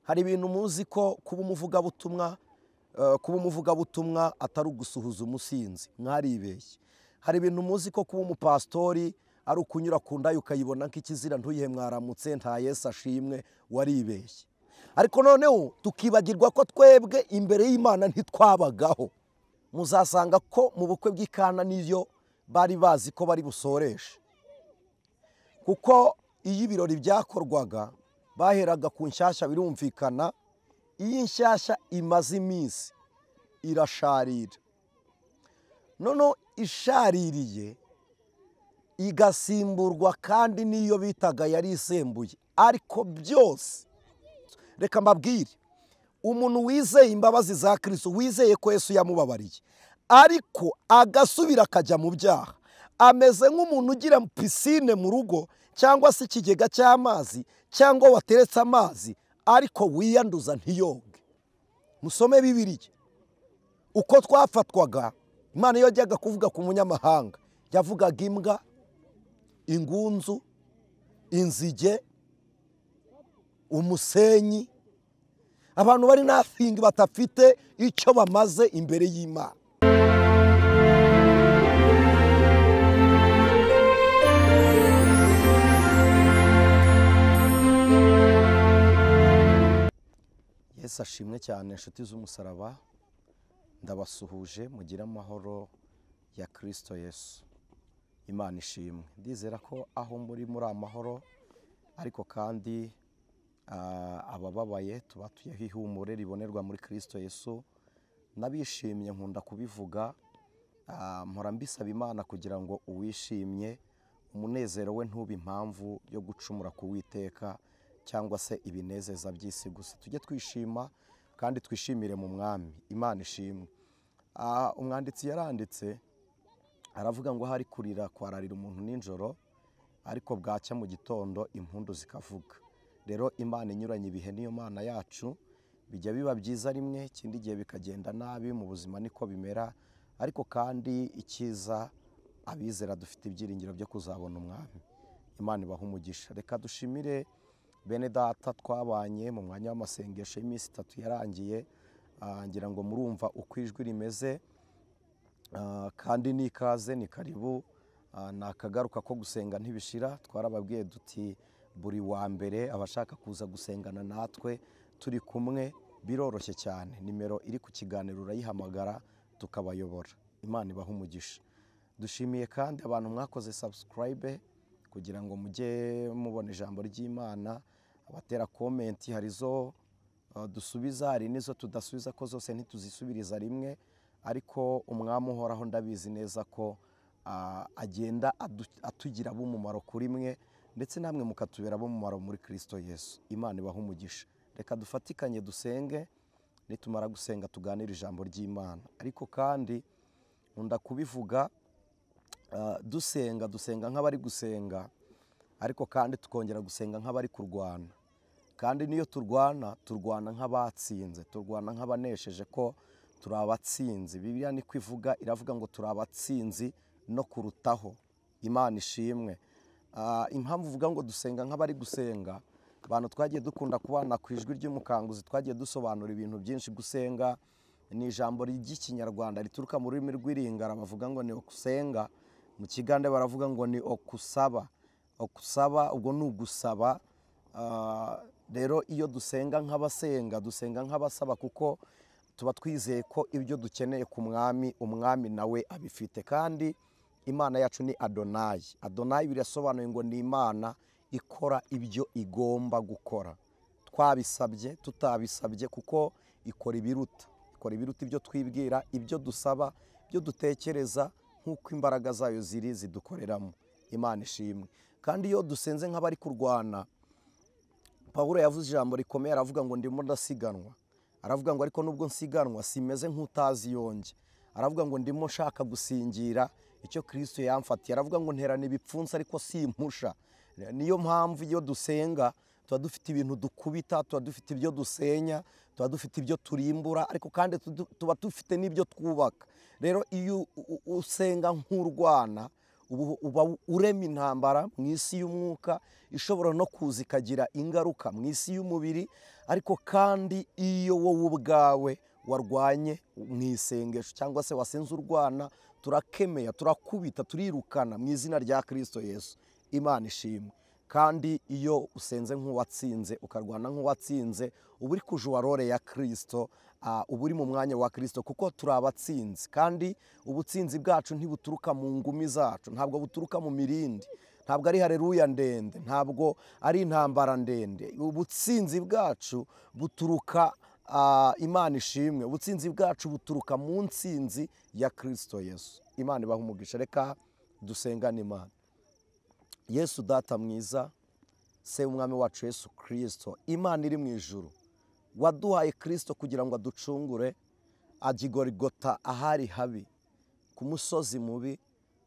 Hari ibintu muzi ko kuba umuvugabutumwa atari ugusuhuza umusinzi, mwaribeshye. Hari ibintu muzi ko kuba umupastori ari ukunyura ku ndayo ukayibona nk'ikizira ntuyihe mwaramutse nta Yesu ashimwe, waribeshye. Ariko noneho tukibagirwa ko twebwe imbere y'Imana ntitwabagaho. Muzasanga ko mu bukwe bw'Ikana niyo bari bazi ko bari busoreshe, kuko iyo ibirori byakorwaga baheraga ku nshyashya, birumvikana. Iyi nshyashya imaze iminsi irasharira, noneho ishaririye igasimburwa kandi niyo bitaga yari isembuye. Ariko byose reka mbabwire, umuntu wizeye imbabazi za Kristo, wizeye ko Yesu yamubabariye, ariko agasubira akajya mu byaha, ameze nk'umuntu ugira pisine mu rugo cyangwa se ikigega cy'amazi cyangwa wateretse amazi ariko wiyanduza ntiyoge. Musome Bibiliya. Uko twafatwaga, Imana iyo yajyaga kuvuga ku munyamahanga yavugaga imbwa, ingunzu, inzige, umusenyi, abantu bari nothing, batafite icyo bamaze imbere y'Imana. Yesu ashimwe cyane, inshuti z'umusaraba, ndabasuhuje, mugire amahoro ya Kristo Yesu. Imana ishimwe. Ndizera ko aho muri amahoro, ariko kandi abababaye tubatuyeho ihumure ribonerwa muri Kristo Yesu. Nabishimye, nkunda kubivuga, mpora mbisaba Imana kugira ngo uwishimye umunezero we ntube impamvu yo gucumura ku Uwiteka cyangwa se ibinezeza by'isi gusa. Tujye twishima kandi twishimire mu Mwami. Imana ishimwe. Umwanditsi yaranditse aravuga ngo hari kurira kwararira umuntu nijoro, ariko bwacya mu gitondo impundu zikavuga. Rero Imana inyuranye ibihe niyo Mana yacu. Bijya biba byiza rimwe, ikindi gihe bikagenda nabi, mu buzima niko bimera. Ariko kandi icyiza, abizera dufite ibyiringiro byo kuzabona Umwami. Imana ibaha umugisha. Reka dushimire bene data twabanye mu mwanya w'amasengesho y'iminsi itatu yarangiye. Ngira ngo murumva uko ijwi rimeze, kandi ni ikaze, ni karibu. Nakagaruka ko gusenga ntibishira. Twarababwiye duti buri wa mbere abashaka kuza gusengana natwe turi kumwe biroroshye cyane. Nimero iri ku kiganiro urayihamagara tukabayobora. Imana ibaha umugisha. Dushimiye kandi abantu mwakoze subscribe kugira ngo mujye mubona ijambo ry'Imana. Abatera comment, hari zo dusubiza, hari nizo tudasubiza, ko zose ntituzisubiriza rimwe, ariko Umwami uhoraho ndabizi neza ko agenda atugira ab'umumaro kuri mwe, ndetse namwe mukatubera ab'umumaro muri Kristo Yesu. Imana ibaha umugisha. Reka dufatikanye dusenge, nitumara gusenga tuganire ijambo ry'Imana. Ariko kandi nkunda kubivuga, dusenga nk'abari gusenga, ariko kandi tukongera gusenga nk'abari kurwana. Kandi niyo turwana, turwana nk'abatsinze, turwana nk'abanesheje, ko turi abatsinzi. Bibiliya niko ivuga, iravuga ngo turi abatsinzi no kurutaho. Imana ishimwe. Impamvu uvuga ngo dusenga nk'abari gusenga, abantu twagiye dukunda kubana ku ijwi ry'umukanguzi, twagiye dusobanura ibintu byinshi. Gusenga ni ijambo ry'Ikinyarwanda rituruka mu rurimi rw'Iringara, bavuga ngo ni okusenga. Mu Kigande baravuga ngo ni okusaba. Okusaba ubwo ni ugusaba. Rero iyo dusenga nk'abasenga, dusenga nk'abasaba, kuko tuba twizeye ko ibyo dukeneye ku Mwami, Umwami nawe abifite. Kandi Imana yacu ni Adonai. Adonai birasobanuye ngo ni Imana ikora ibyo igomba gukora, twabisabye tutabisabye, kuko ikora ibiruta, ikora ibiruta ibyo twibwira, ibyo dusaba, ibyo dutekereza, nk'uko imbaraga zayo ziri zidukoreramo. Imana ishimwe. Kandi iyo dusenze nk'abari kurwana, Pawulo yavuze ijambo rikomeye, aravuga ngo ndimo ndasiganwa. Aravuga ngo ariko nubwo nsiganwa simeze nk'utazi yonge. Aravuga ngo ndimo nshaka gusingira icyo Kristo yamfatiye. Aravuga ngo nterana ibipfunsi ariko simpusha. Niyo mpamvu iyo dusenga tuba dufite ibintu dukubita, tuba dufite ibyo dusenya, tuba dufite ibyo turimbura, ariko kandi tuba dufite n'ibyo twubaka. Rero iyo usenga nk'urwana, Uba urema intambara mu isi y'umwuka ishobora no kuza ikagira ingaruka mu isi y'umubiri. Ariko kandi iyo wowe ubwawe warwanye mu isengesho cyangwa se wasenze urwana, turakemera, turakubita, turirukana mu izina rya Kristo Yesu. Imana ishimwe. Kandi iyo usenze nk'uwatsinze, ukarwana nk'uwatsinze, uba uri kujuwa role ya Kristo, uba uri mu mwanya wa Kristo, kuko turi abatsinzi. Kandi ubutsinzi bwacu ntibuturuka mu ngumi zacu, ntabwo buturuka mu mirindi, ntabwo ari haleluya ndende, ntabwo ari intambara ndende. Ubutsinzi bwacu buturuka, Imana ishimwe, ubutsinzi bwacu buturuka mu ntsinzi ya Kristo Yesu. Imana ibahe umugisha. Reka dusengane Imana. Yesu data mwiza, se umwami wacu Yesu Kristo, Imana iri mu ijuru, waduhaye Kristo kugira ngo aducungure, ajya i Gorigota ahari habi, ku musozi mubi,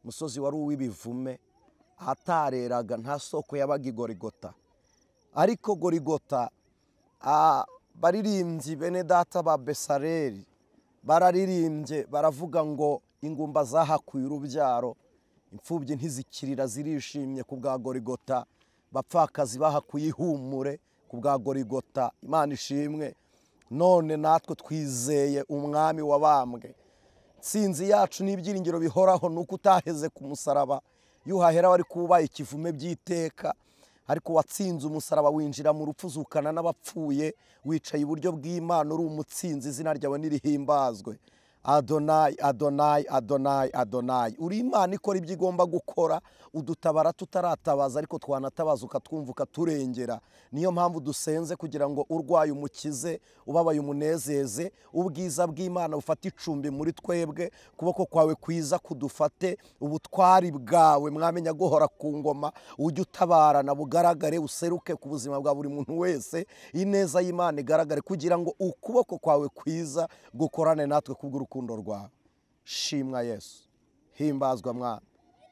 musozi wari uw'ibivume, ahatareraga, nta soko yabaga i Gorigota. Ariko Gorigota, baririmbyi bene data ba Besareli bararirimbye, baravuga ngo ingumba zahakuye urubyaro, imfubyi ntizikirira zirishimye ku bwa Gorigota, bapfakazi bahakuye ihumure ku bwa Gorigota. Imana ishimwe. None natwe twizeye umwami wabambwe. Ntsinzi yacu n'ibyiringiro bihoraho nuko utaheze ku musaraba. Iyo uhahera wari kuba ikivume by'iteka, ariko watsinze umusaraba, winjira mu rupfu uzukana n'abapfuye, wicaye iburyo bw'Imana uri umutsinzi, izina ryawe nirihimbazwe. Adonai, Adonai, Adonai, Adonai. Uri Imana ikora ibyo igomba gukora, udutabara tutaratabaza, ariko twanatabaza ukatwumva ukaturengera. Niyo mpamvu dusenze kugira ngo urwaye umukize, ubabaye umunezeze, ubwiza bw'Imana bufate icumbi muri twebwe, kuboko kwawe kwiza kudufate, ubutwari bwawe mwamenya guhora ku ngoma, ujye utabarana bugaragare, useruke ku buzima bwa buri muntu wese, ineza y'Imana igaragare, kugira ngo ukuboko kwawe kwiza gukorane natwe kubw'urukundo rwawe. Shimwa Yesu, himbazwa Mwana,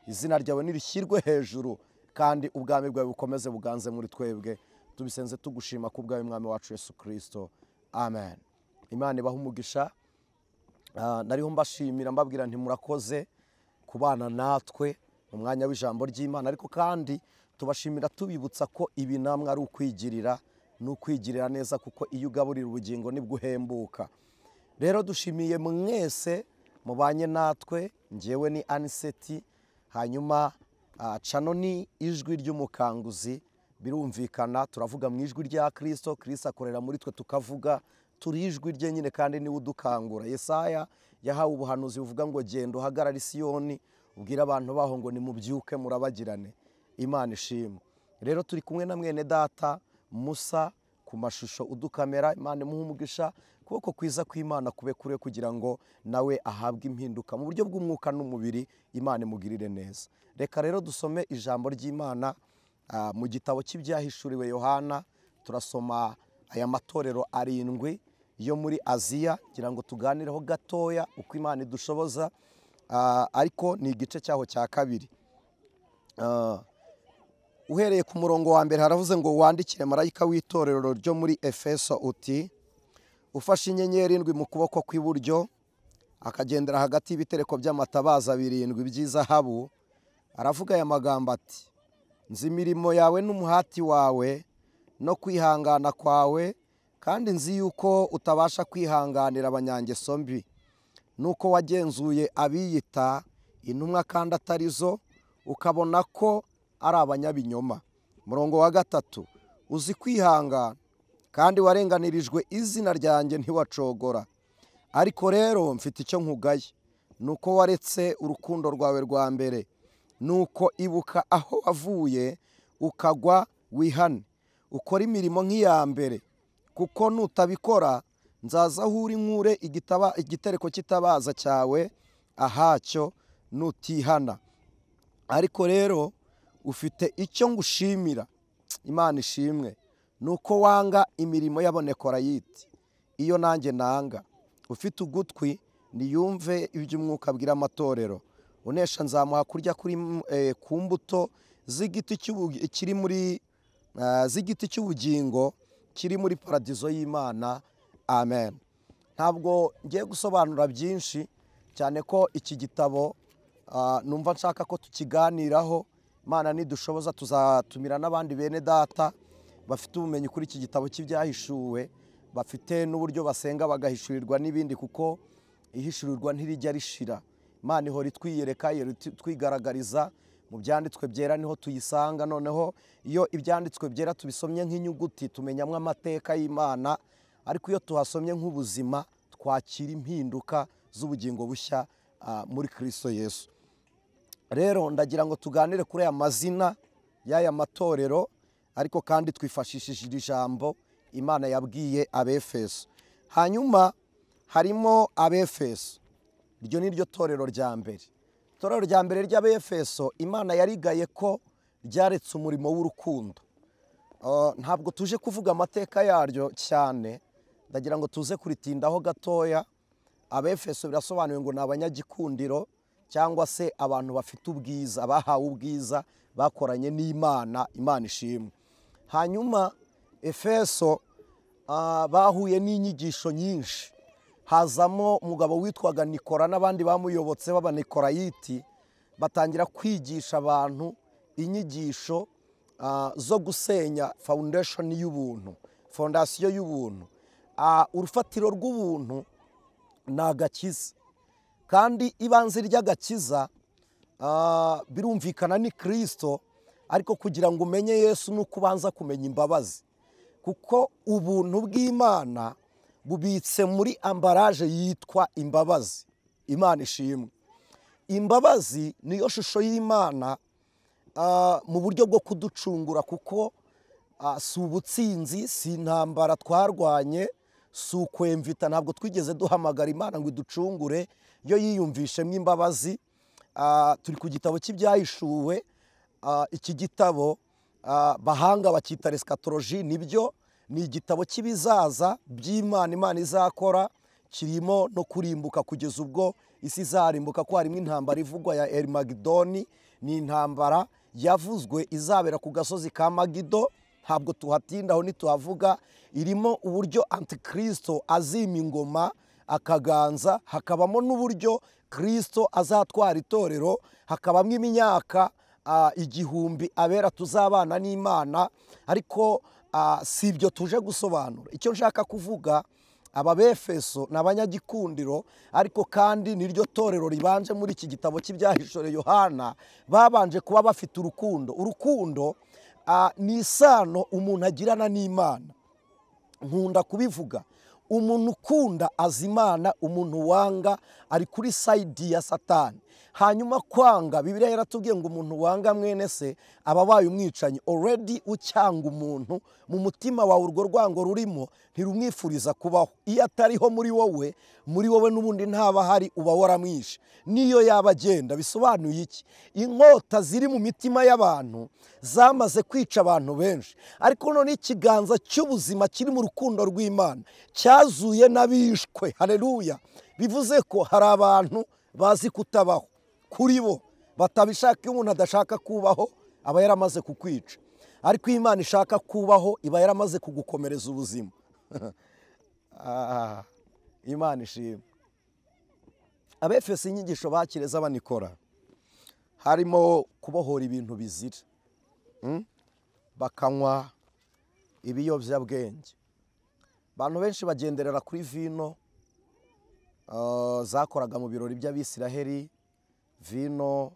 izina ryawe nirishyirwe hejuru, kandi ubwami bwawe bukomeze buganze muri twebwe. Tubisenze tugushima ku bwawe Mwami wacu Yesu Kristo, amen. Imana ibahe umugisha. Nariho mbashimira mbabwira nti murakoze kubana natwe mu mwanya w'ijambo ry'Imana, ariko kandi tubashimira tubibutsa ko ibi namwe ari ukwigirira, ni ukwigirira neza, kuko iyo ugaburira ubugingo nibwo uhembuka. Rero dushimiye mwese mubanye natwe. Njyewe ni Aniseti, hanyuma cano ni ijwi ry'umukanguzi. Birumvikana turavuga mu ijwi rya Kristo, Kristo akorera muri twe tukavuga, turi ijwi rye nyine kandi niwe udukangura. Yesaya yahawe ubuhanuzi buvuga ngo genda uhagarare i Siyoni, ubwire abantu baho ngo nimubyuke murabagirane. Imana ishimwe. Rero turi kumwe na mwene data Musa ku mashusho udukamera. Imana imuhe umugisha, kuboko kwiza kw'Imana kube kure kugira ngo nawe ahabwe impinduka mu buryo bw'umwuka n'umubiri. Imana imugirire neza. Reka rero dusome ijambo ry'Imana mu gitabo cy'ibyahishuriwe Yohana. Turasoma aya matorero 7 yo muri Aziya, kugira ngo tuganireho gatoya uko Imana idushoboza, ariko ni igice cyaho cya 2. Uhereye ku murongo wa mbere haravuze ngo wandikire marayika w'itorero ryo muri Efeso uti: ufashe inyenyeri 7 mu kuboko kw'iburyo, akagendera hagati y'ibitereko by'amatabaza 7 by'izahabu, aravuga aya magambo ati: nzi imirimo yawe n'umuhati wawe no kwihangana kwawe, kandi nzi yuko utabasha kwihanganira abanyangeso mbi, nuko wagenzuye abiyita intumwa kandi atarizo, ukabona ko ari abanyabinyoma. Murongo wa 3, uzi kwihangana kandi warenganirijwe izina ryanjye ntiwacogora. Ariko rero mfite icyo nkugaye, nuko waretse urukundo rwawe rwa mbere. Nuko ibuka aho wavuye ukagwa, wihane, ukora imirimo nk'iya mbere, kuko nutabikora nzaza aho uri nkure igitereko cy'itabaza cyawe ahacyo nutihana. Ariko rero ufite icyo ngushimira, Imana ishimwe, nuko wanga imirimo y'abanekorayiti, iyo nanjye nanga. Ufite ugutwi niyumve iby'umwuka abwira amatorero. Unesha nzamuha kurya kuri ku mbuto z'igiti kiri muri z'igiti cy'ubugingo kiri muri paradizo y'Imana. Amen. Ntabwo ngiye gusobanura byinshi cyane ko iki gitabo Numva nshaka ko tukiganiraho. Imana nidushoboza tuzatumira n'abandi bene data bafite ubumenyi kuri iki gitabo cy'ibyahishuwe, bafite n'uburyo basenga bagahishurirwa n'ibindi, kuko ihishurirwa ntirijya rishira. Imana ihora itwiyereka, twigaragariza mu byanditswe byera, niho tuyisanga. Noneho iyo ibyanditswe byera tubisomye nk'inyuguti tumenyamwo amateka y'Imana, ariko iyo tuhasomye nk'ubuzima twakira impinduka z'ubugingo bushya muri Kristo Yesu. Rero ndagira ngo tuganire kuri aya mazina y'aya matorero, ariko kandi twifashishije iri jambo Imana yabwiye Abefeso. Hanyuma harimo Abefeso, iryo ni ryo torero rya mbere. Itorero rya mbere ry'Abefeso Imana yarigaye ko ryaretse umurimo w'urukundo. Ntabwo tuje kuvuga amateka yaryo cyane, ndagira ngo tuze kuritindaho gatoya. Abefeso birasobanuye ngo ni abanyagikundiro, cyangwa se abantu bafite ubwiza, bahawe ubwiza, bakoranye n'Imana. Imana ishimwe. Hanyuma Efeso bahuye n'inyigisho nyinshi, hazamo umugabo witwaga Nikora n'abandi bamuyobotse b'Abanikorayiti, batangira kwigisha abantu inyigisho zo gusenya foundation y'ubuntu, fondasiyo y'ubuntu. Urufatiro rw'ubuntu ni agakiza, kandi ibanze ry'agakiza birumvikana ni Kristo, ariko kugira ngo umenye Yesu nuko ubanza kumenya imbabazi, kuko ubuntu bw'Imana bubitse muri ambaraje yitwa imbabazi. Imana ishimwe. Imbabazi niyo shusho y'Imana mu buryo bwo kuducungura, kuko si ubutsinzi, si intambara twarwanye, si ukwemvita, ntabwo twigeze duhamagara Imana ngo iducungure, yo yiyumvishemo imbabazi. Turi ku gitabo cy'ibyahishuwe. Iki gitabo bahanga bakita eschatology, nibyo ni igitabo cy'ibizaza by'Imana, Imana izakora, kirimo no kurimbuka kugeza ubwo isi izarimbuka, ko harimo intambara ivugwa ya Armagedoni. Ni intambara yavuzwe izabera ku gasozi ka Magido, ntabwo tuhatindaho ntituhavuga. Irimo uburyo Antikristo azima ingoma akaganza, hakabamo n'uburyo Kristo azatwara itorero, hakabamo imyaka 1000 abera tuzabana n'Imana. Ariko si ibyo tuje gusobanura. Icyo nshaka kuvuga, aba Befeso ni abanyagikundiro, ariko kandi niryo torero ribanje muri iki gitabo cy'ibyahishuwe Yohana, babanje kuba bafite urukundo. Urukundo ni isano umuntu agirana n'Imana. Nkunda kubivuga, umuntu ukunda azi Imana, umuntu wanga ari kuri side ya Satani. Hanyuma kwanga, Bibiliya yaratubwiye ngo umuntu wanga mwene se aba abaye umwicanyi. Already ucyanga umuntu mu mutima wawe, urwo rwango rurimo ntirumwifuriza kubaho. Iyo atariho muri wowe, muri wowe n'ubundi ntaba hari, uba waramwishe niyo yaba agenda. Bisobanuye iki? Inkota ziri mu mitima y'abantu zamaze kwica abantu benshi, ariko none ikiganza cy'ubuzima kiri mu rukundo rw'Imana cyazuye n'abishwe. Haleluya. Bivuze ko hari abantu bazi kutabaho, kuri bo batabishaka. Iyo umuntu adashaka kubaho aba yaramaze kukwica, ariko iyo Imana ishaka kubaho iba yaramaze kugukomereza ubuzima. Imana ishimwe. Abefeso inyigisho bakireza abanikora harimo kubohora ibintu bizira, bakanywa ibiyobyabwenge. Abantu benshi bagenderera kuri vino zakoraga mu birori by'Abisiraheli. Vino,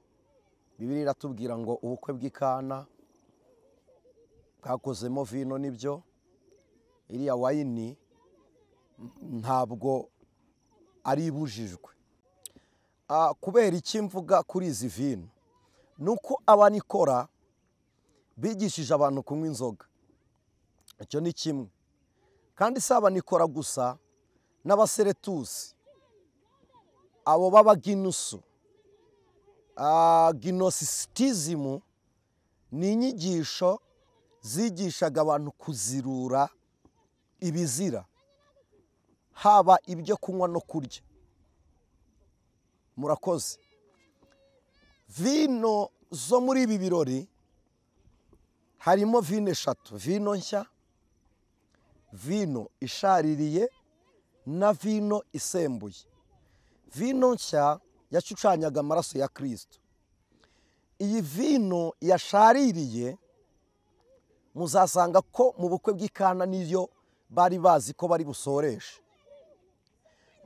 Bibiliya iratubwira ngo ubukwe bw'Ikana bwakozemo vino, nibyo. Iriya wayini ntabwo ari ibujijwe. Kubera iki mvuga kuri izi vino? Nuko abanikora bigishije abantu kunywa inzoga, icyo ni kimwe. Kandi si abanikora gusa, n'abaseretusi, abo b'abaginusu. Gnositizimu ni inyigisho zigishaga abantu kuzirura ibizira, haba ibyo kunywa no kurya. Murakoze. Vino zo muri ibi birori harimo vino eshatu: vino nshya, vino ishaririye na vino isembuye. Vino nshya Yashushanyaga amaraso ya Kristo. Iyi vino yashaririye muzasanga ko mu bukwe bw'Ikana niyo bari bazi ko bari busoreshe,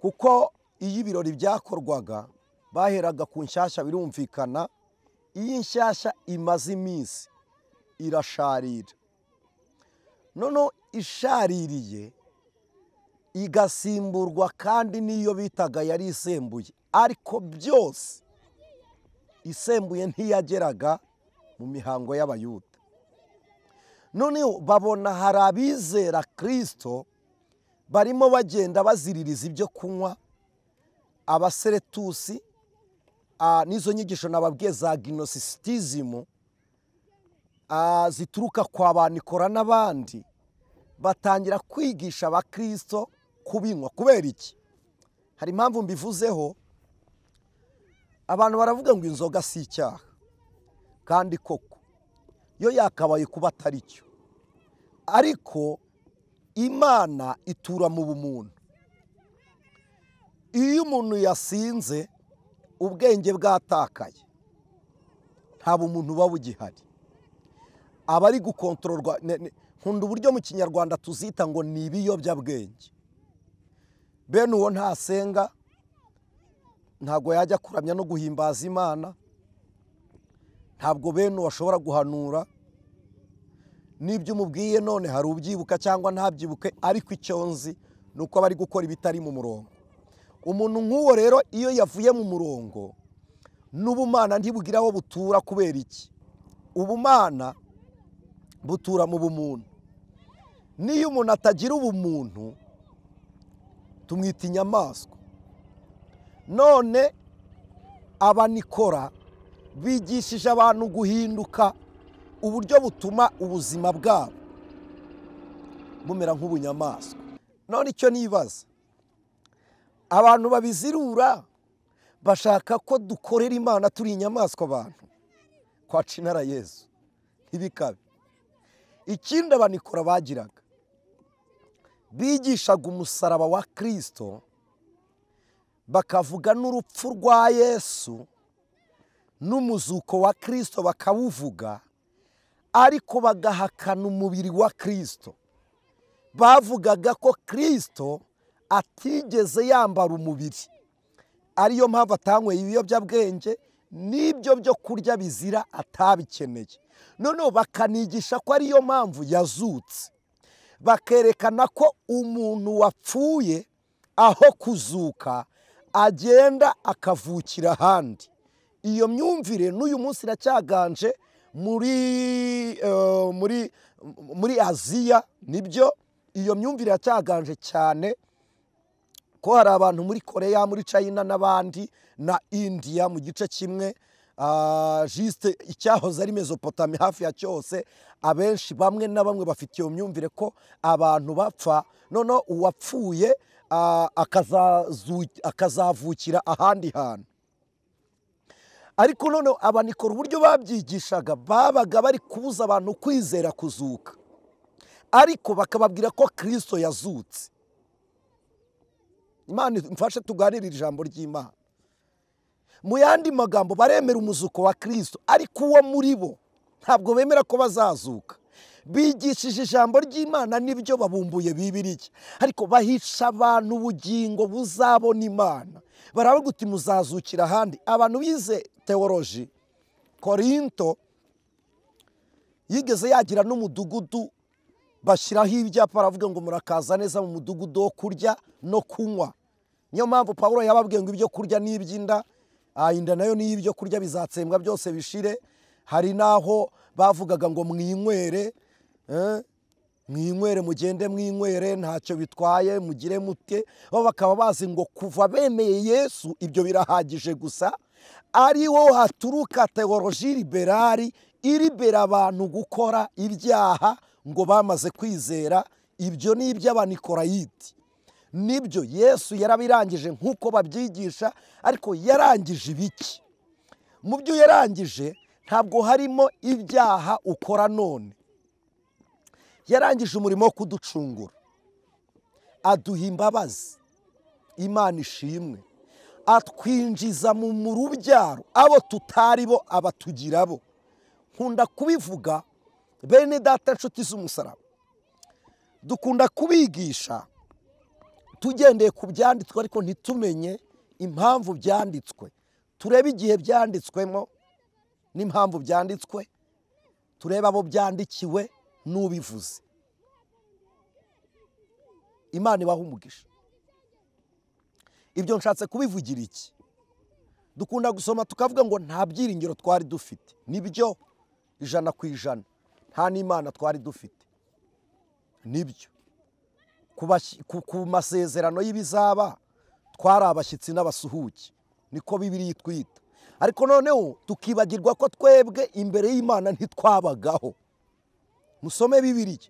kuko iyo ibirori byakorwaga baheraga ku nshyashya, birumvikana. Iyi nshyashya imaze iminsi irasharira, none ishaririye igasimburwa kandi niyo bitaga yari isembuye, ariko byose isembuye ntiyageraga mu mihango y'Abayuda. Noneho babona hari abizera Kristo barimo bagenda baziririza ibyo kunywa, abaseretusi, n'izo nyigisho nababwiye za gnostisism zituruka kwa ba Nikora n'abandi, batangira kwigisha abakristo kubinywa. Kubera iki? Hari impamvu mbivuzeho. Abantu baravuga ngo inzoga si icyaha, kandi koko yo yakabaye kuba atari cyo, ariko Imana itura mu bumuntu. Iyo umuntu yasinze ubwenge bwatakaye, nta bumuntu buba bugihari, aba ari gukontororwa. Nkunda uburyo mu Kinyarwanda tuzita ngo ni ibiyobyabwenge. Bene uwo ntasenga, ntabwo yajya kuramya no guhimbaza Imana, ntabwo bene uwo ashobora guhanura. N'ibyo umubwiye none hari ubyibuka cyangwa ntabyibuke, ariko icyo nzi ni uko bari gukora ibitari mu murongo. Umuntu nk'uwo rero iyo yavuye mu murongo, n'ubumana ntibugira aho butura. Kubera iki? Ubumana butura mu bumuntu. Niyo umuntu atagira ubumuntu tumwita inyamaswa. None abanikora bigishije abantu guhinduka uburyo butuma ubuzima bwabo bumera nk'ubunyamaswa. None icyo nibaza, abantu babizirura bashaka ko dukorera Imana turi inyamaswa, abantu kwa cinara Yesu ntibikabe. Ikindi abanikora bagiraga, bigishaga umusaraba wa Kristo, bakavuga n'urupfu rwa Yesu n'umuzuko wa Kristo bakawuvuga, ariko bagahakana umubiri wa Kristo. Bavugaga ko Kristo atigeze yambara umubiri, ariyo mpamvu atanyweye ibiyobyabwenge n'ibyo byo kurya bizira atabikeneye. Noneho bakanigisha ko ariyo mpamvu yazutse, bakerekana ko umuntu wapfuye aho kuzuka agenda akavukira ahandi. Iyo myumvire n'uyu munsi iracyaganje muri Aziya. Nibyo, iyo myumvire iracyaganje cyane, ko hari abantu muri Korea, muri China n'abandi, na India mu gice kimwe, juste icyahoze ari Mesopotamia hafi ya cyose, abenshi bamwe na bamwe bafite iyo myumvire ko abantu bapfa, noneho uwapfuye akazavukira ahandi hantu. Ariko noneho abanikora uburyo babyigishaga, babaga bari kubuza abantu kwizera kuzuka, ariko bakababwira ko Kristo yazutse. Imana mfashe tuganirire ijambo ry'Imana. Mu yandi magambo, baremera umuzuko wa Kristo, ariko uwo muri bo ntabwo bemera ko bazazuka. Bigishije ijambo ry'Imana nibyo babumbuye Bibiliya, ariko bahisha abantu ubugingo buzabona Imana. Baravuga uti muzazukira ahandi. Abantu bize teoloji, Korinto yigeze yagira n'umudugudu bashyiraho ibyapa, baravuga ngo murakaza neza mu mudugudu wo kurya no kunywa. Niyo mpamvu Pawulo yababwiye ngo ibyo kurya ni iby'inda, inda nayo ni ibyo kurya bizatsembwa byose bishire. Hari naho bavugaga ngo mwinywere, mwinywere, mugende mwinywere, ntacyo bitwaye, mugire mute. Bo bakaba bazi ngo kuva bemeye Yesu ibyo birahagije gusa. Ariwo haturuka teoloji liberali iribera abantu gukora ibyaha ngo bamaze kwizera. Ibyo ni iby'abanikorayiti. Nibyo Yesu yarabirangije nk'uko babyigisha, ariko yarangije ibiki? Mu byo yarangije ntabwo harimo ibyaha ukora none. Yarangije umurimo wo kuducungura, aduha imbabazi. Imana ishimwe. Atwinjiza mu rubyaro abo tutari bo abatugira bo. Nkunda kubivuga bene data nshuti z'umusaraba, dukunda kubigisha tugendeye ku byanditswe ariko ntitumenye impamvu byanditswe. Turebe igihe byanditswemo n'impamvu byanditswe, turebe abo byandikiwe n'ubivuze. Imana ibaha umugisha. Ibyo nshatse kubivugira iki? Dukunda gusoma tukavuga ngo nta byiringiro twari dufite. Nibyo 100%, nta n'Imana twari dufite. Nibyo. Ku masezerano y'ibizaba twari abashyitsi n'abasuhuke, niko Bibiliya itwita. Ariko noneho tukibagirwa ko twebwe imbere y'Imana ntitwabagaho. Musome Bibiliya.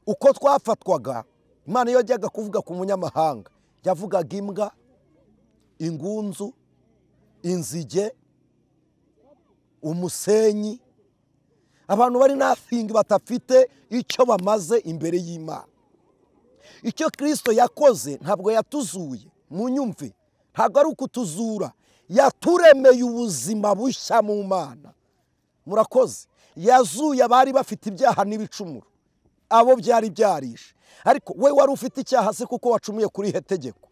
Uko twafatwaga, Imana iyo yajyaga kuvuga ku munyamahanga yavugaga imbwa, ingunzu, inzige, umusenyi, abantu bari nothing, batafite icyo bamaze imbere y'Imana. Icyo Kristo yakoze ntabwo yatuzuye, munyumve, ntabwo ari ukutuzura, yaturemeye ubuzima bushya mu Mana. Murakoze. Yazuye abari bafite ibyaha n'ibicumuro, abo byari byarishe. Ariko we wari ufite icyaha se kuko wacumuye kuri ihe tegeko?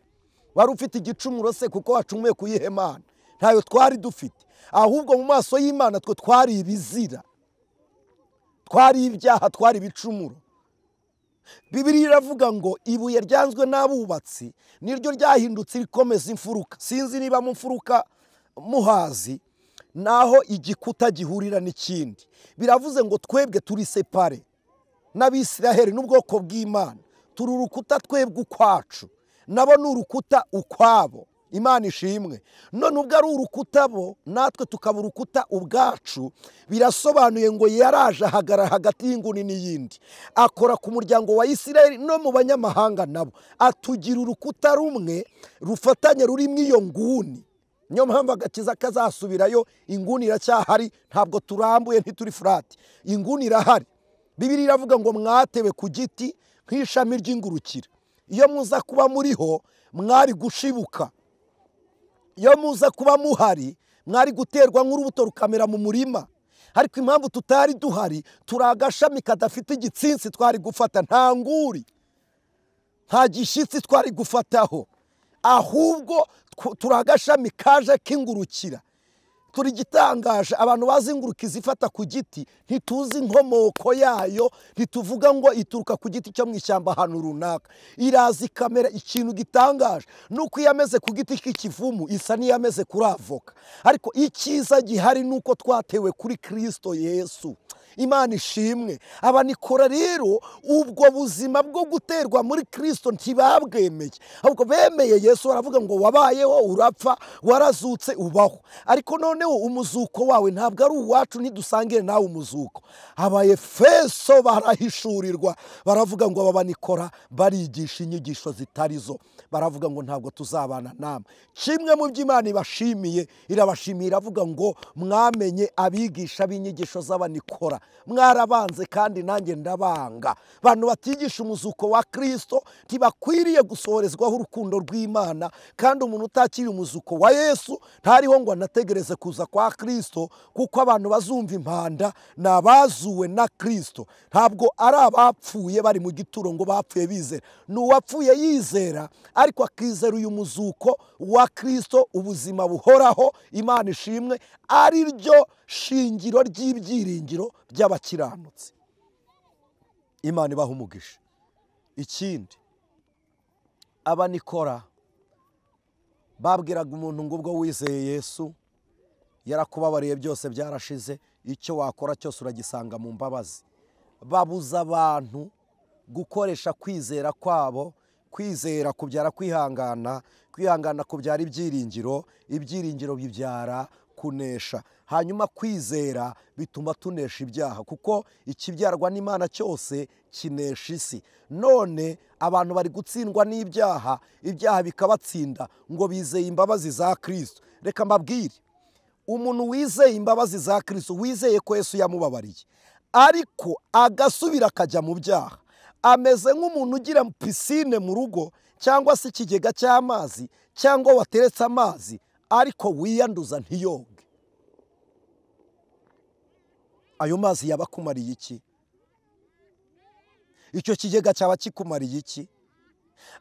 Wari ufite igicumuro se kuko wacumuye ku yihe Mana? Ntayo twari dufite. Ahubwo mu maso y'Imana twe twari ibizira, twari ibyaha, twari ibicumuro. Bibiliya iravuga ngo ibuye ryanzwe n'abubatsi niryo ryahindutse rikomeza imfuruka. Sinzi niba mu mfuruka muhazi naho igikuta gihurira n'ikindi. Biravuze ngo twebwe turi separe n'Abisiraheli n'ubwoko bw'Imana, turi urukuta twebwe ukwacu, nabo ni urukuta ukwabo. Imana ishimwe. None ubwo ari urukuta bo, natwe tukaba urukuta ubwacu, birasobanuye ngo yaraje ahagarara hagati y'inguni n'iyindi, akora ku muryango wa Isiraheli no mu banyamahanga nabo, atugira urukuta rumwe rufatanye rurimo iyo nguni. Niyo mpamvu agakiza kazasubirayo, inguni iracyahari, ntabwo turambuye, ntituri furati, inguni irahari. Bibiliya iravuga ngo mwatewe ku giti nk'ishami ry'ingurukira, iyo muza kuba muriho mwari gushibuka, iyo muza kuba muhari mwari guterwa nk'urubuto rukamera mu murima. Ariko impamvu tutari duhari, turi agashami kadafite igitsinsi twari gufata, nta nguri, nta gishyitsi twari gufataho, ahubwo turi agashami kaje k'ingurukira. Turi gitangaje, abantu bazi ingurukizi ifata ku giti ntituzi inkomoko yayo, ntituvuga ngo ituruka ku giti cyo mu ishyamba ahantu runaka, iraza ikamera. Ikintu gitangaje nuko iyo ameze ku giti cy'ikivumu isa n'iyameze kuri avoka. Ariko icyiza gihari nuko twatewe kuri Kristo Yesu. Imana ishimwe. Abanikora rero ubwo buzima bwo guterwa muri Kristo ntibabwemeye, ahubwo bemeye Yesu, baravuga ngo wabayeho urapfa, warazutse ubaho. Ariko noneho umuzuko wawe ntabwo ari uwacu, ntidusangire nawe umuzuko. Abaefeso barahishurirwa, baravuga ngo aba banikora barigisha inyigisho zitarizo, baravuga ngo ntabwo tuzabana namwe. Kimwe mu by'Imana ibashimiye, irabashimiye iravuga ngo mwamenye abigisha b'inyigisho z'abanikora, mwarabanze kandi nanjye ndabanga. Abantu batigisha umuzuko wa Kristo ntibakwiriye gusohorezwaho urukundo rw'Imana, kandi umuntu utakiri umuzuko wa Yesu ntariho ngo anategereze kuza kwa Kristo, kuko abantu bazumva impanda ni abazuwe na Kristo, ntabwo ari abapfuye bari mu gituro ngo bapfuye bizera. Ni uwapfuye yizera ariko akizera uyu muzuko wa Kristo, ubuzima buhoraho. Imana ishimwe, ari ryo shingiro ry'ibyiringiro by'abakiranutsi. Imana ibaha umugisha. Ikindi, abanikora babwiraga umuntu ngo ubwo wizeye Yesu yarakubabariye byose byarashize, icyo wakora cyose uragisanga mu mbabazi. Babuza abantu gukoresha kwizera kwabo. Kwizera kubyara kwihangana, kwihangana kubyara ibyiringiro, ibyiringiro bibyara kunesha. Hanyuma kwizera bituma tunesha ibyaha, kuko ikibyarwa n'Imana cyose kinesha isi. None abantu bari gutsindwa n'ibyaha, ibyaha bikabatsinda ngo bizeye imbabazi za Kristo. Reka mbabwire, umuntu wizeye imbabazi za Kristo, wizeye ko Yesu yamubabariye, ariko agasubira akajya mu byaha, Ameze nk'umuntu ugira pisine mu rugo cyangwa se ikigega cy'amazi cyangwa wateretse amazi ariko wiyanduza ntiyoge. Ayo mazi yaba akumariye iki? Icyo kigega cyaba kikumariye iki?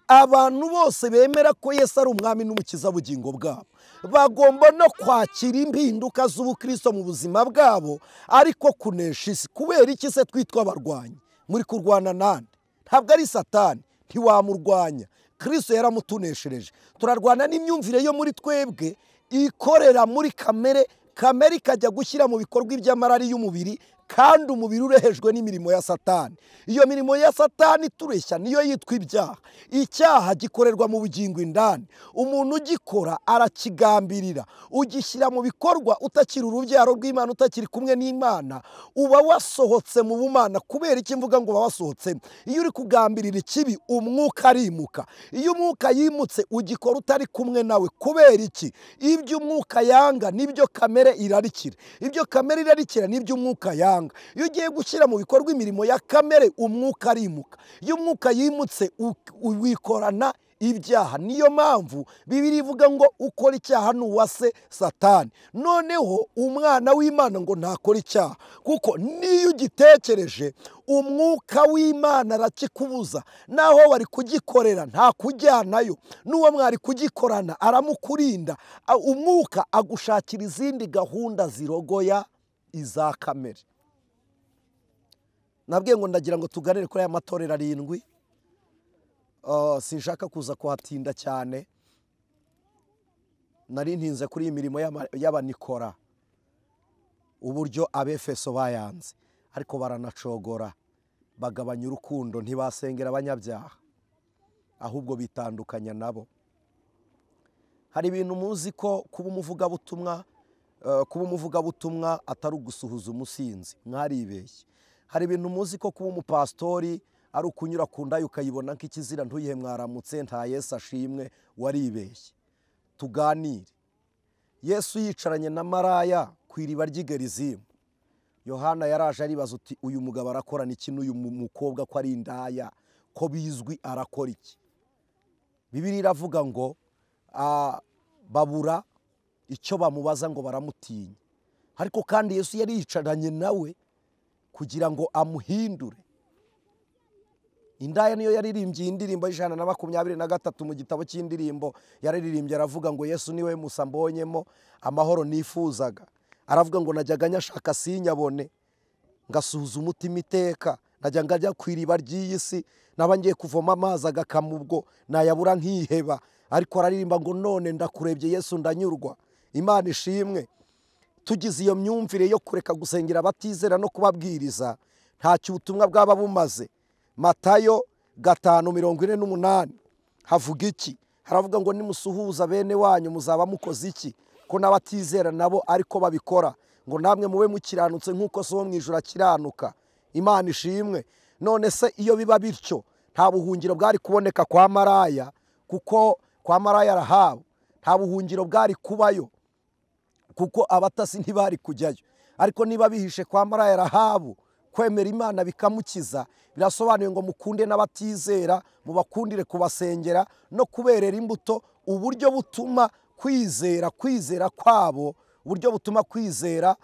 Abantu bose bemera ko Yesu ari umwami n'umukiza bugingo bwabo bagomba no kwakira impinduka z'ubukristo mu buzima bwabo, ariko kunesha isi. Kubera iki se twitwa abarwanyi? Muri kurwana nande? Ntabwo ari Satani, ntiwamurwanya. Kristo yaramutuneshereje. Turarwana n'imyumvire yo muri twebwe ikorera muri kamere, kamere ikajya gushyira mu bikorwa iby'amarari y'umubiri, kandi umubiri urehejwe n'imirimo ya Satani. Iyo mirimo ya Satani tureshya niyo yitwa ibyaha. Icyaha gikorerwa mu bugingo indani. Umuntu ugikora arakigambirira. Ugishyira mu bikorwa utakiri urubyaro rw'Imana, utakiri kumwe n'Imana, uba wasohotse mu bumana. Kubera iki mvuga ngo uba wasohotse? Iyo uri kugambirira ikibi, umwuka arimuka. Iyo umwuka yimutse ugikora utari kumwe nawe. Kubera iki? Ibyo umwuka yanga nibyo kamere irarikira. Ibyo kamere irarikira nibyo umwuka yanga. Iyo ugiye gushyira mu bikorwa imirimo ya kamere, umwuka arimuka. Iyo umwuka yimutse wikorana ibyaha. Niyo mpamvu Bibiliya ivuga ngo ukora icyaha ni uwase Satani. Noneho umwana w'Imana ngo ntakora icyaha, kuko niyo ugitekereje umwuka w'Imana arakikubuza. Naho wari kugikorera nta kujyanayo, n'uwo mwari kugikorana aramukurinda. Umwuka agushakira izindi gahunda zirogoya iza kamere. Nabwiye ngo ndagira ngo tuganire kuri aya matorero 7. Sinshaka kuza kuhatinda cyane. Nari ntinze kuri iyi mirimo y'abanikora, uburyo Abefeso bayanze, ariko baranacogora, bagabanya urukundo, ntibasengera abanyabyaha, ahubwo bitandukanya nabo. Hari ibintu muzi ko kuba umuvugabutumwa atari ugusuhuza umusinzi, mwaribeshye. Hari ibintu muzi ko kuba umupastori ari ukunyura ku ndayo ukayibona nk'ikizira, ntuyihe mwaramutse, nta Yesu ashimwe, waribeshye. Tuganire. Yesu yicaranye na maraya ku iriba ry'i Gerizimu. Yohana yaraje aribaza uti uyu mugabo arakorana iki n'uyu mukobwa ko ari indaya, ko bizwi arakora iki? Bibiliya iravuga ngo babura icyo bamubaza ngo baramutinya. Ariko kandi Yesu yari yicaranye nawe kugira ngo amuhindure. Indaya niyo yaririmbye indirimbo 123 mu gitabo cy'indirimbo. Yararirimbye aravuga ngo Yesu niwe musa mbonyemo amahoro nifuzaga. Aravuga ngo najyaga nyashaka sinyabone, ngasuhuza umutima iteka, najya ngajya ku iriba ry'iyi si, naba ngiye kuvoma amazi agakama ubwo nayabura nkiheba. Ariko araririmba ngo none ndakurebye Yesu ndanyurwa. Imana ishimwe. Tugize iyo myumvire yo kureka gusengera abatizera no kubabwiriza, ntacyo ubutumwa bwaba bumaze. Matayo 5:48 havuga iki? Haravuga ngo nimusuhuza bene wanyu muzaba mukoze iki? Ko n'abatizera nabo ariko babikora. Ngo namwe mube mukiranutse nk'uko so mu ijuru akiranuka. Imana ishimwe. None se iyo biba bityo, nta buhungiro bwari kuboneka kwa maraya, kuko kwa maraya Rahabu nta buhungiro bwari kubayo, kuko abatasi ntibari kujyayo. Ariko niba bihishe kwa maraya Rahabu, kwemera Imana bikamukiza, birasobanuye ngo mukunde n'abatizera, mubakundire kubasengera no kuberera imbuto, uburyo butuma kwizera kwabo, uburyo butuma kwizera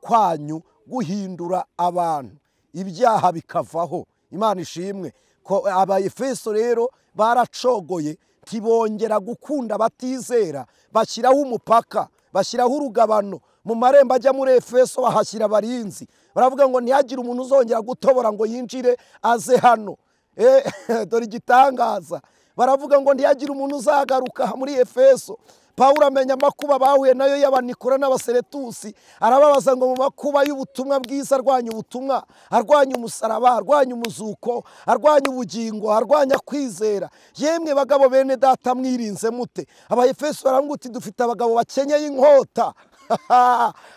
kwanyu guhindura abantu, ibyaha bikavaho. Imana ishimwe. Ko Abaefeso rero baracogoye, ntibongera gukunda abatizera, bashyiraho umupaka, bashyiraho urugabano. Mu marembo ajya muri Efeso bahashyira abarinzi, baravuga ngo ntihagire umuntu uzongera gutobora ngo yinjire aze hano. Dore igitangaza. Baravuga ngo ntihagire umuntu uzagaruka muri Efeso. Pawulo amenya amakuba bahuye nayo y'abanikora n'abaseretusi, arababaza ngo mu makuba y'ubutumwa bwiza arwanya ubutumwa, arwanya umusaraba, arwanya umuzuko, arwanya ubugingo, arwanya kwizera. Yemwe bagabo bene data mwirinze mute? Abaefeso baravuga uti dufite abagabo bakenyeye inkota.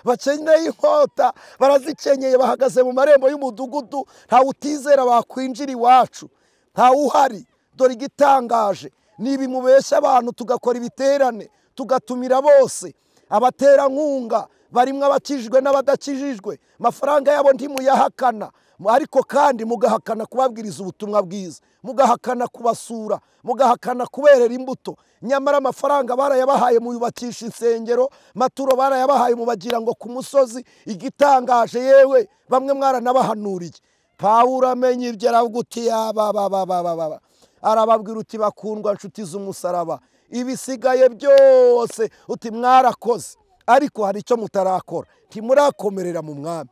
Bakenyeye inkota, barazikenyeye, bahagaze mu marembo y'umudugudu, nta utizera bakwinjira iwacu, nta uhari. Dore igitangaje, niba mubeshya abantu tugakora ibiterane, tugatumira bose, abaterankunga barimwe abakijijwe n'abadakijijwe, amafaranga yabo ntimuyahakana, Ariko kandi mugahakana kubabwiriza ubutumwa bwiza, mugahakana kubasura, mugahakana kuberera imbuto. Nyamara amafaranga barayabahaye muyubakisha insengero, maturo barayabahaye mubagira ngo ku musozi. Igitangaje yewe bamwe mwaranabahanuriye. Pawulo amenye ibyo aravuga uti yaba arababwira uti bakundwa nshuti z'umusaraba, ibisigaye byose uti mwarakoze, ariko hari icyo mutarakora, ntimurakomerera mu mwami.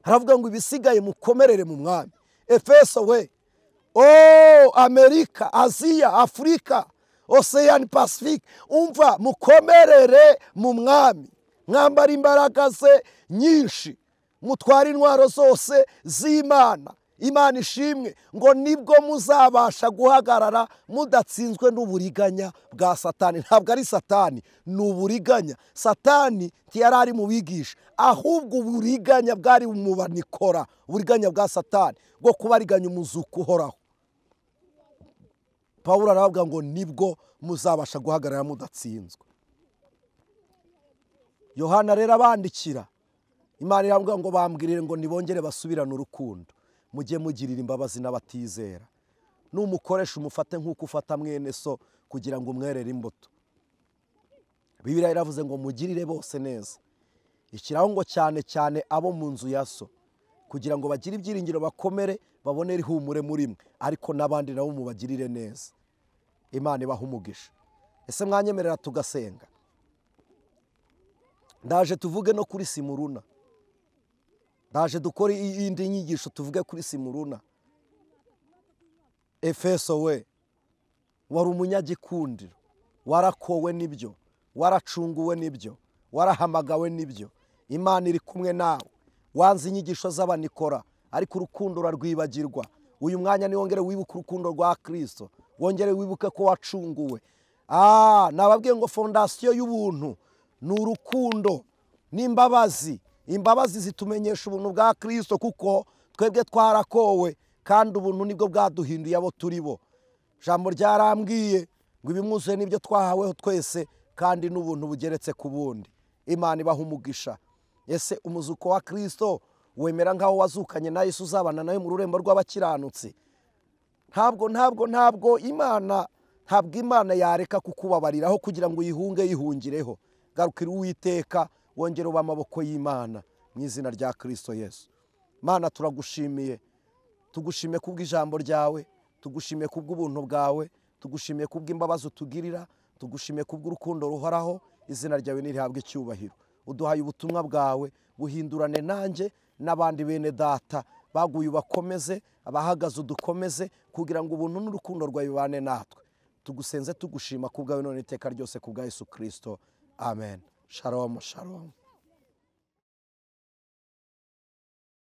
Haravuga ngo ibisigaye mukomerere mu mwami. Efeso we, oh Amerika, Aziya, Afurika, Ocean Pacific, umva mukomerere mu mwami, mwambara imbaraga ze nyinshi, mutwara intwaro zose z'Imana. Imana ishimwe ngo nibwo muzabasha guhagarara mudatsinzwe n'uburiganya bwa Satani. Ntabwo ari Satani, ni uburiganya. Satani ntiyari ari mu bigisha, ahubwo uburiganya bwari mu banikora, uburiganya bwa Satani bwo kubariganya umuzuko uhoraho. Pawulo aravuga ngo nibwo muzabasha guhagarara mudatsinzwe. Yohana rero abandikira, Imana iravuga ngo bambwirire ngo nibongere basubirane urukundo, mujye mugirira imbabazi n'abatizera. Numukoresha umufate nk'uko ufata mwene so kugira ngo umwerere imbuto. Bibiliya iravuze ngo mugirire bose neza, ikiraho ngo cyane cyane abo mu nzu ya so, kugira ngo bagire ibyiringiro bakomere, babone ihumure muri mwe, ariko n'abandi nabo mubagirire neza. Imana ibaha umugisha. Ese mwanyemerera tugasenga? Ndaje tuvuge no kuri Simuruna. Ndaje dukore indi nyigisho tuvuge kuri Simuruna. Efeso we, wari umunyagikundiro, warakowe nibyo, waracunguwe nibyo, warahamagawe nibyo. Imana iri kumwe nawe. Wanze inyigisho z'abanikora, ariko urukundo urarwibagirwa. Uyu mwanya ni wongere wibuke urukundo rwa Kristo, wongere wibuke ko wacunguwe. Nababwiye ngo fondasiyo y'ubuntu ni urukundo n'imbabazi. Imbabazi zitumenyesha ubuntu bwa Kristo, kuko twebwe twarakowe kandi ubuntu nibwo bwaduhinduye abo turi bo. Jambo ryarambwiye ngo ibimwuzuye nibyo twahaweho twese, kandi n'ubuntu bugeretse ku bundi. Imana ibaha umugisha. Ese umuzuko wa Kristo wemera nkaho wazukanye na Yesu uzabana nawe mu rurembo rw'abakiranutsi? Ntabwo Imana, ntabwo Imana yareka kukubabariraho kugira ngo uyihunge yihungireho. Garukira Uwiteka, wongere uba amaboko y'Imana mu izina rya Kristo Yesu. Mana turagushimiye, tugushimiye kubw'ijambo ryawe, tugushimiye kubw'ubuntu bwawe, tugushimiye kubw'imbabazi utugirira, tugushimiye kubw'urukundo ruhoraho. Izina ryawe nirihabwe icyubahiro. Uduhaye ubutumwa bwawe, buhindurane nanjye n'abandi bene data baguye, ubakomeze, abahagaze udukomeze, kugira ngo ubuntu n'urukundo rwawe bibane natwe. Tugusenze tugushima kubwawe none iteka ryose kubwa Yesu Kristo. Amen. Shalom, shalom.